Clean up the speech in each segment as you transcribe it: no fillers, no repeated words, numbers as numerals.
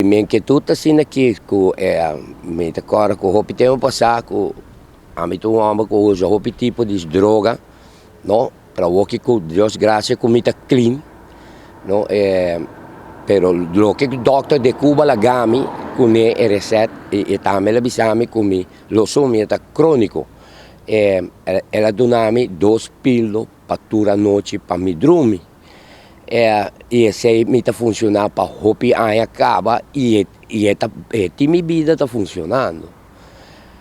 Mi inquietud ta asina aki cu mi ta corda cu hopi tempo pasa cu ami ta un homber cu usa hopi tipo di droga, no, pero awoki cu Dios gracia cu mi ta clean, no, pero loke cu dokter de Cuba laga mi cune e recet y tambe el a bisa mi cu mi losomia ta cronico, el a duna mi dos pildo pa tur anochi pa mi drumi. I esei mi ta funshoná pa hopi aña kaba i e ta e tin mi bida ta funshonando.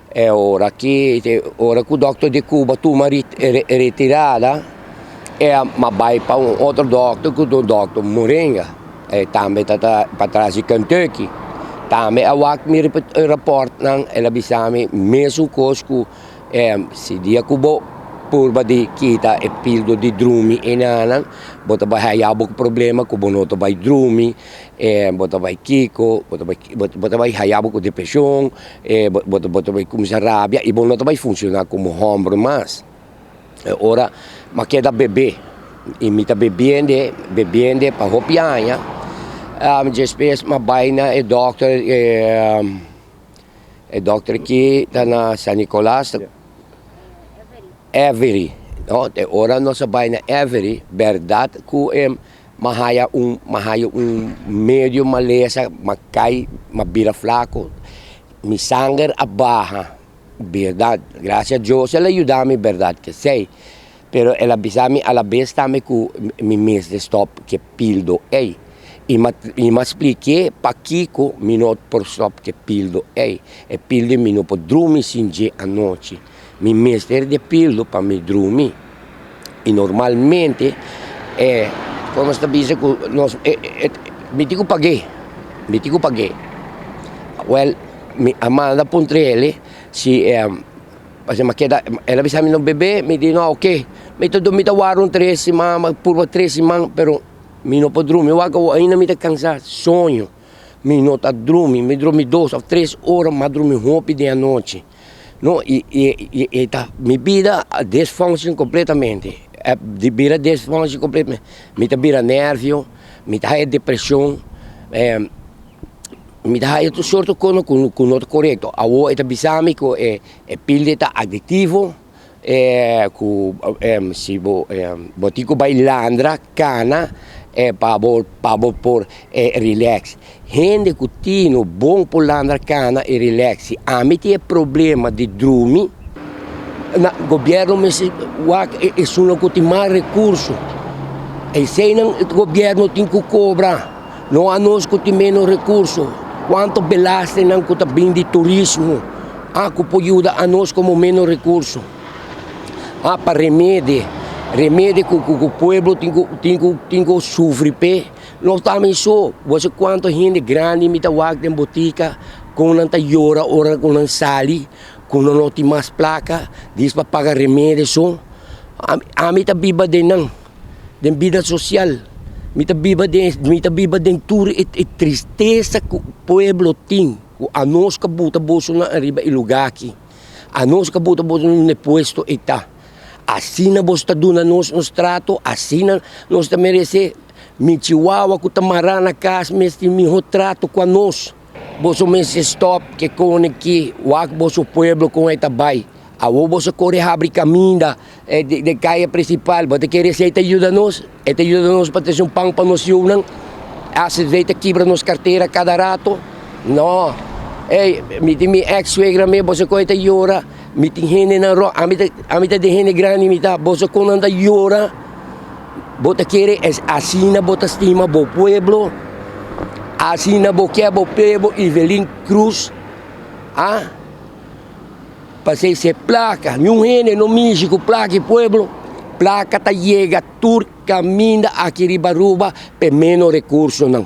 E ora ki ora ku dòkter di Cuba tuma retirada e a bai pa un otro dòkter ku ta un dòkter Moringa e tambe ta patras di Kentucky. Tambe a wak mi rapòrtnan el a bisa mi mesun kos ku Si dia ku bo purba di kita e pildo di drumi enanan, bo ta bai haya bo problema ku bo no ta bai drumi, bo ta bai kiko, bo ta bai bo ta bai haya bo ku depreshon, bo ta bai kuminsá rabia i bo no ta bai funshoná komo hòmber mas. E ora mi a keda bebe i mi ta bebiende bebiende pa hopi aña, despues mi a bai na e dòkter. E dokter aki ta na San Nicolas, Every, no, te ora nos a bai na Every, berdad ku e m'a haya un, m'a haya un medio malesa, m'a kai, m'a bira flako, mi sanger a baha, berdad, gracia a Dios el a yuda mi berdad ke esei, Pero el a bisa mi alabes tambe ku mi mester stòp ku e pildo ei. I mi a splik'é pakiko mi no por stòp ku e pildo ei. E pildo mi no por drumi sin dje anochi. Mi mester di e pildo pa mi drumi. I normalmente e kon nos ta bisa ku nos mi tin ku pag'é, mi tin ku pag'é. Wèl mi a manda puntr'el si Pasobra mi a keda, el a bisa mi no bebe, mi di no oke, mi ta mi ta wara un tres siman, mi a purba tres siman, pero mi no por drumi, wak awor ainda mi ta kansa soño, mi no ta drumi, mi drumi dos of tres ora, mi a drumi hopi den anochi, no i i i ta mi bida a disfunction completamente, a bira disfunction completamente, mi ta bira nervio, mi ta haya depresion. Mi ta haya tur sorto kono ku ku no ta korekto. Awor e ta bisa mi ku e e pilde ta adiktivo, ku si bo bo tin ku bai landra kana pa bo pa bo por relax. Hende ku tino bon por landra kana i relax. Si ami tin e problema di drumi, na gobièrnu mester wak esunnan ku tin mas rekurso. Eseinan gobièrnu tin ku kobra. No anos ku tin menos rekurso, kuantu belastingnan ku ta bin di turismo a ku por yuda anos komo menos rekurso a pa remedi, remedi ku ku pueblo tin ku tin ku tin ku sufri p'e no ta mi so, bo sa kuantu hende grandi mi ta wak den botika kon nan ta yora ora ku nan sali ku nan no tin mas plaka dis pa paga remedi so ami ta biba den nan. Den bida sosial mi ta biba den mi ta biba den tur e e tristesa ku pueblo tin ku anos ka buta bosonan ariba e luga aki anos ka buta bosonan na e puesto ei ta asina boso ta duna nos nos trato asina nos ta merese mi chihuahua ku ta mara na kas mes tin miho trato ku anos boso mester stop ke kone ki wak boso pueblo kon e ta bai. Awor boso kore habri kaminda den kaya prinsipal, bo ta kere si e ta yuda nos? E ta yuda nos pa trese un pan pa nos yunan? Asv ta kibra nos kartera kada rato? No! Ey, mi tin mi eks suegra mes, boso koe ta yora, mi tin hendenan rònt, ami ta ami ta den hende grandi mi ta, boso kon nan ta yora? Bo ta kere es asina bo ta stima bo pueblo? Asina bo ke bo pueblo Evelyn Cruz? Ah? Pasei se plaka, niun hende no mishi ku plaka e pueblo, plaka ta yega tur kaminda aki riba Aruba p'e menos rekursonan.